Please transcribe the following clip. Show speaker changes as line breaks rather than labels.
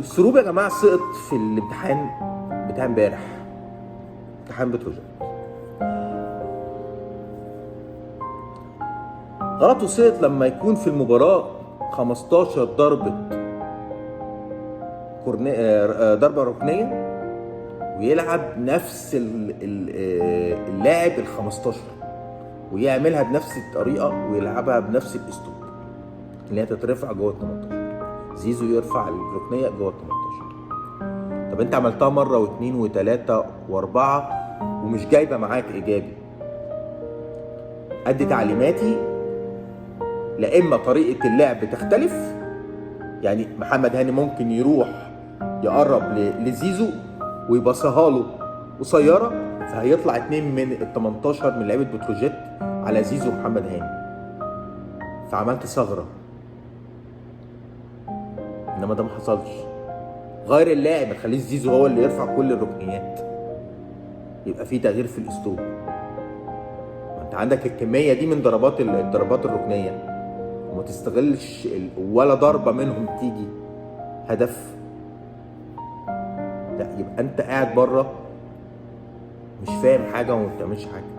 سروب يا جماعة سقط في الامتحان بتاع امبارح، امتحان بتروجيت. غلط وسقط لما يكون في المباراة 15 ضربه ضربه ركنيه ويلعب نفس اللاعب ال 15 ويعملها بنفس الطريقة ويلعبها بنفس الاسلوب اللي هي تترفع جوه ال 18، زيزو يرفع الركنيه جوه ال 18. طب انت عملتها مرة واثنين وثلاثة واربعة ومش جايبه معاك ايجابي. ادي تعليماتي، لا اما طريقه اللعب تختلف، يعني محمد هاني ممكن يروح يقرب لزيزو ويبصها له قصيرة، فهيطلع 2 من ال 18 من لعيبة بتروجيت على زيزو ومحمد هاني، فعملت ثغره. انما ده ما حصلش. غير اللاعب، ما تخليش زيزو هو اللي يرفع كل الركنيات، يبقى في تغيير في الاسلوب. ما انت عندك الكمية دي من الضربات الركنيه وما تستغلش ولا ضربه منهم تيجي هدف، لا يبقى انت قاعد بره مش فاهم حاجة وما بتعملش حاجة.